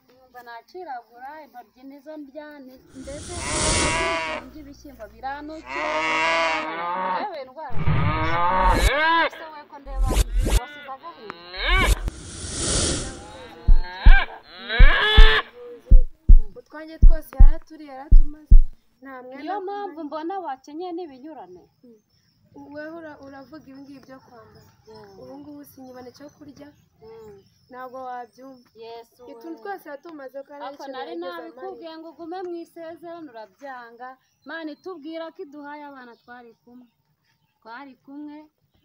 Numva naciragura intoryi nizo ndya ndetse ibishyimbo biranukira. Yewe indwara. Ese we ko ndeba wasize agahinda. Utwanjye twose yaraturiye yaratumaze. Nta mwenda. Niyo mpamvu mbona wakenyeye n'ibinyurane. Wewe uravuga ibi ngibi byo kwambara. Ubu ngubu sinyibona icyo kurya. Ntabwo wabyumva. Yesu. Utuntu twose yatumaze kandi ariko nari nabikubwiye ngo ugume mu isezerano urabyanga. Imana itubwira ko iduhaye abana twari kumwe. Twari kumwe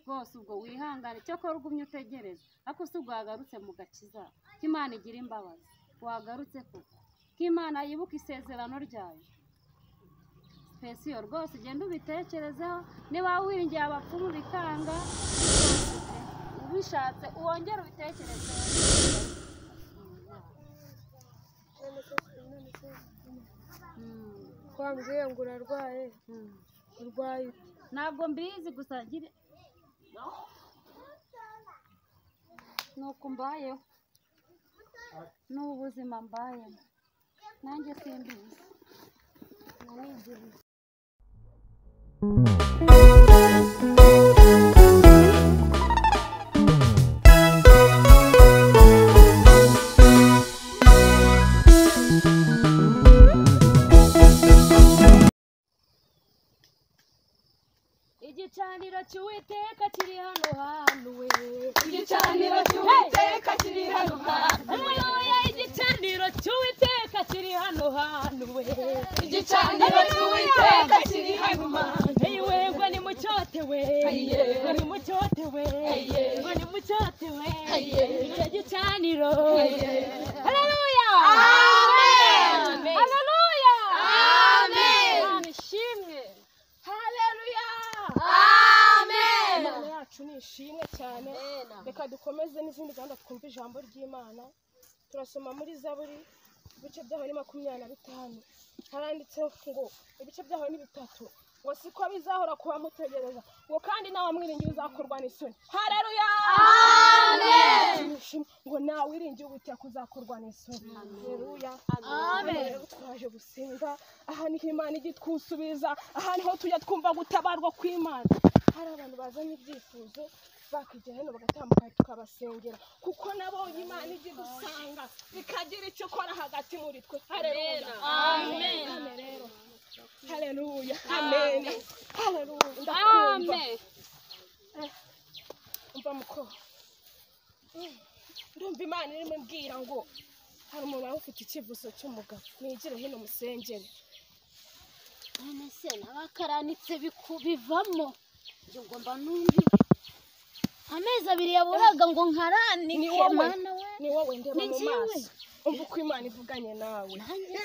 rwose ubwo wihangane cyakora ugumye utegereze. Ariko si ubwo wagarutse mu gakiza. Ko Imana igira imbabazi. Wagarutse koko. Ko Imana yibuka isezerano ryayo. Spesiyo rwose ugenda ubitekerezeho niba wiringiye abapfumu bikanga ubishatse wongere ubitekerezeho. Ko wambwiye ngo urarwaye urwaye ute? Ntabwo mbizi gusa ngire nuko mbayeho ni ubuzima mbayemo nanjye simbizi. Igicaniro cy'Uwiteka kiri hano hantu we. Igicaniro cy'Uwiteka kiri hano hantu. Haleluya, igicaniro cy'Uwiteka kiri hano hantu we. Igicaniro cy'Uwiteka kiri hano hantu. Ewe ngo ni mucyote we. Ngo ni mucyote we. Ngo ni mucyote we. Icyo gicaniro. Haleluya. Amen. Haleluya. Amen. Imana ishimwe. Haleluya. Amen. Imana yacu ni ishimwe cyane. Reka dukomeze n'izindi gahunda twumva ijambo ry'Imana. Turasoma muri Zaburi ibice byaho ni 25. Haranditse ngo ibice byaho ni 3. Ngo siko bizahora kuba mutegereza. Ngo kandi nawe mwiringiye uzakorwa n'isoni. Haleluya. Amen. Ngo nawe wiringiye Uwiteka uzakorwa n'isoni. Haleluya. Amen. Twaje gusenga. Aha niho Imana ijya itwusubiza. Aha niho tujya twumva gutabarwa kw'Imana. Hari abantu bazanye ibyifuzo bakigera hano bagatambuka tukabasengera kuko nabonye Imana ijya idusanga ikagira icyo ikora hagati muri twe. Haleluya. Amen. Haleluya. Amen. Haleluya. Ndakumva. Amen. Umva muko. Ndumva Imana irimo imbwira ngo hari umuntu wari ufite icyifuzo cy'umugabo. Mwigire hino musengere. None se n'abakaranitse bivamo. Njye ngomba numva amezi abiri yaburaga ngo nkaranike. Ni wowe. Mana we. Ni wowe ndeba Ni mu njyewe. maso. Umva uko Imana ivuganye nawe.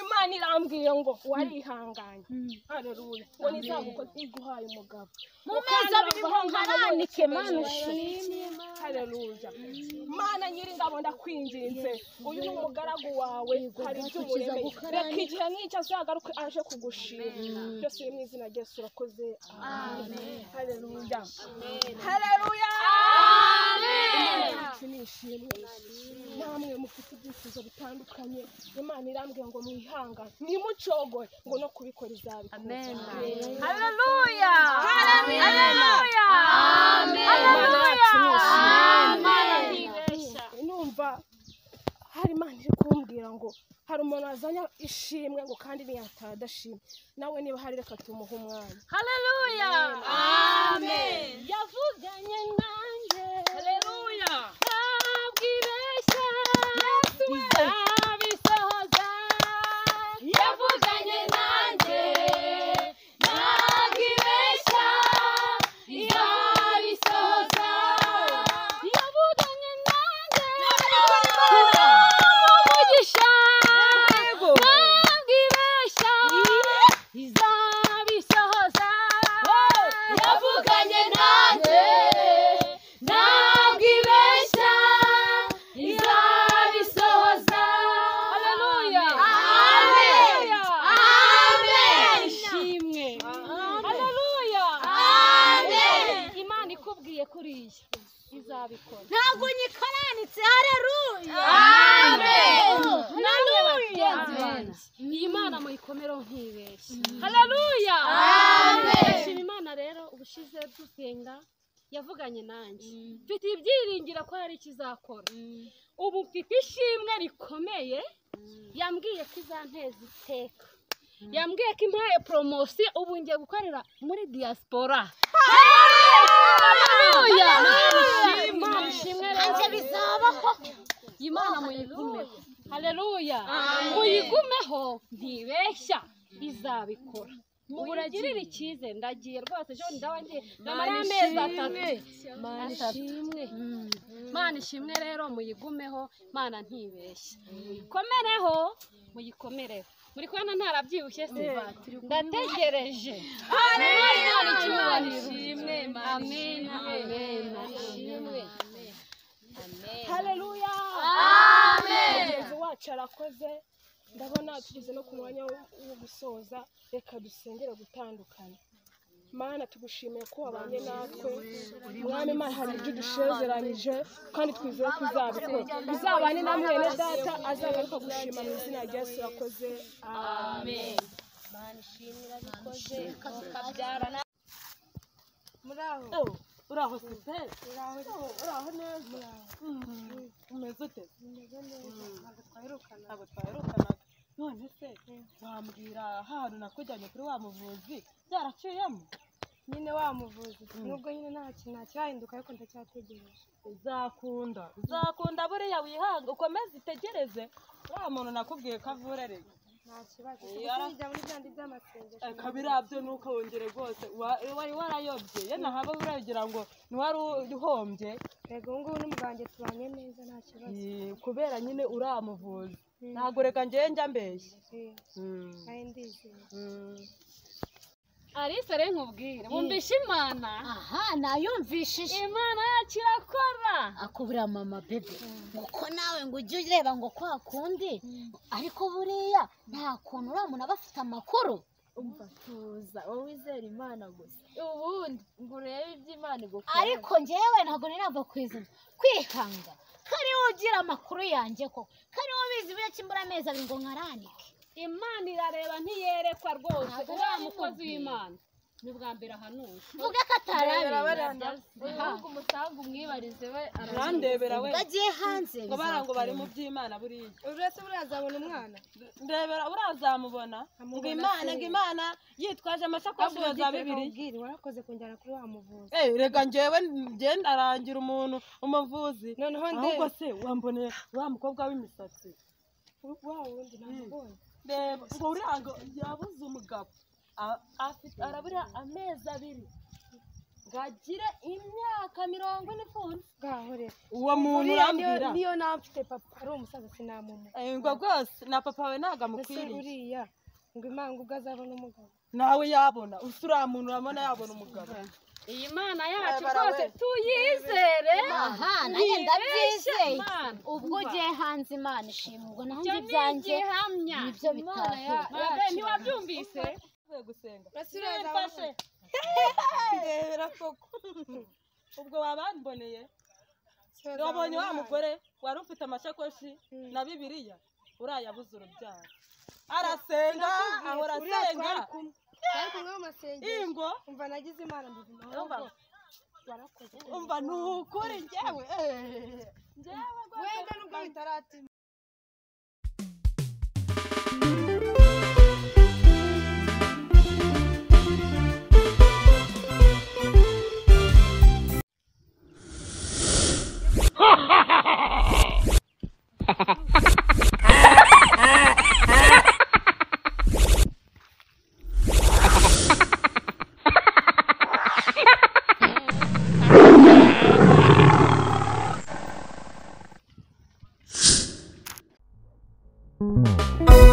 Imana irambwiye ngo warihanganye. Haleluya. Ngo nizaguko iguhaye umugabo. Mu mezi abiri ngo nkaranike Mana ushimwe. Haleluya. Mana nyiringabo ndakwinginze. Uyu ni umugaragu wawe. Hari ibyo umuremeye. Reka igihe nk'icyo azagaruke aje kugushima. Byose biri mu izina rya Yesu urakoze. Amen. Haleluya. Haleluya. Amen. Imana yacu ni ishimwe. Namwe mufite ibyifuzo bitandukanye. Imana irambwiye ngo mwihangane. Ntimucogore ngo no kubikora izabikora. Amen. Haleluya. Haleluya. Amen. Imana yacu ni ishimwe. Amen. Numva hari Imana iri kumbwira ngo hari umuntu wazanye ishimwe ngo kandi ntiyataha adashimwe. Nawe niba hari reka tumuhe umwanya. Haleluya. Amen. Yavuganye nanjye. Haleluya. Ntabwo ibeshya. Izabisohoza. Yavuganye nanjye. Ntabwo ibeshya. Izabisohoza. Yavuganye nanjye. Umugisha. Ntabwo ibeshya. Izabisohoza. Yavuganye nanjye. Ntabwo ibeshya. Izabisohoza. Haleluya. Amen. Amen. Ishimwe. Haleluya. Amen. Imana ikubwiye kuriya izabikora. Ntabwo nyikaranitse. Haleluya. Amen. muyikomereho ntibeshye. Haleluya, amen. Ndashima Imana rero, ubushize dusenga yavuganye nanjye, mfite ibyiringiro ko hari ikizakora. Ubu mfite ishimwe rikomeye, yambwiye ko izanteza iteka, yambwiye ko impaye poromosiyo, ubu ngiye gukorera muri diaspora. Haleluya, Imana ishimwe rero, bizabaho. Imana muyigumeho. Haleluya, muyigumeho ntibeshya, izabikora. Muyigirire icyizere. Ndagiye rwose, ejo ndaba ngiye, ndamara amezi 3. Mana ishimwe rero, muyigumeho. Mana ntibeshya, muyikomereho, muyikomereho. Muri kubona ntarabyibushye se? Ndategereje. Haleluya, ishimwe. Amen, amen, amen. Haleluya, amen. Mugenzi wacu arakoze. Ndabona tugeze no ku mwanya wo gusoza, reka dusengere gutandukana. Mana, tugushimiye ko wabanye natwe. Mwami Imana, hari ibyo udusezeranyije kandi twizeye ko uzabikora. Uzabane na mwene data, azagaruka gushima mu izina rya Yesu. Urakoze, amen. Muraho. Uraho sisiteri? Uraho neza. Umeze ute? Ntabwo twaherukana. Ntabwo twaherukanaga. None se wambwira ahantu nakujyanye kuri wa muvuzi byaraciyemo? Nyine wa muvuzi nubwo nyine nta kintu ntakirahinduka, ariko ndacyategereje. Uzakunda, uzakunda buriya, wihanga ukomeze utegereze. Wa muntu nakubwiye ko avurereye. Nta kibazo. Bijya muri byandi by'amasengesho. Kabirabyo nuko wongere rwose wari warayobye, ye nahaba uragira ngo ntiwari uhombye. Yego, ubu ngubu n'umugabo tubanye neza, nta kibazo. Kubera nyine uramuvuzi, ntabwo reka njyewe njya mbeshya. Nawe ndizeye. Alice, rero nkubwire, wumvishe Imana? Aha, nayumvishije. Imana yacu irakora. Akubura mama bebe, ngo nawe ngo ujye ureba ngo kwa kundi, ariko buriya nta kuntu uriya muntu aba afite amakuru. Umva, tuza, wowe wizera Imana gusa, ubundi ngo urebe ibyo Imana igukora. Ariko njyewe ntabwo nari ku izina kwihanga, kari ugira amakuru yanjye ko kari ubizi buriya kimbura amezi 2 ngo nkaranike. Imana irareba ntiyerekwa rwose. Uriya mukozi w'Imana ni ubwa mbere ahanuye. Vuga ko atarabizi. Ahubwo umusangu umwibarize we. Urandebera we. Bagiye hanze. Ngo bara ngo bari mu by'Imana buriya. Uretse buriya azabona umwana. Ndebera urazamubona. Ngo Imana, ngo Imana yitwaje amashakoshi ya za Bibiliya. Warakoze kunjyana kuri wa muvuzi. Rega njyewe ngenda arangira umuntu umuvuzi. Noneho ahubwo se wamboneye wa mukobwa w'imisatsi. Wa wundi namubonye. Reba ngo uriya ngo yabuze umugabo. Afite arabura amezi 2 ngagire imyaka 40 ifunze. Ngaho rero. Uwo muntu urambwira. Niyo namfite papa ari umusaza sinamumuha. Ngo rwose na papa we ntago amukwiriye. Uriya ngo Imana ubwo azabona umugabo. Nawe yabona, usura muntu urabona yabona umugabo. Iyi Mana yacu rwose tuyizere. Aha, nanjye ndabyizeye. Ubwo ugiye hanze Imana ishimwe, ubwo naho njye ibyanjye nibyo bitahira. Ntiwabyumvise? Gusenga. Mfashe. Ndebera koko. Ubwo wabamboneye? Wabonye wa mugore wari ufite amashakoshi na Bibiliya, urayabuze urubyaro. Arasenga, ahora asenga. Twari kumwe mu masengesho. Ingo umva nagize Imana mbizima. Warakoze. Umva nukuri njyewe. Njyewe wenda nubwo bitaratima. Thank you.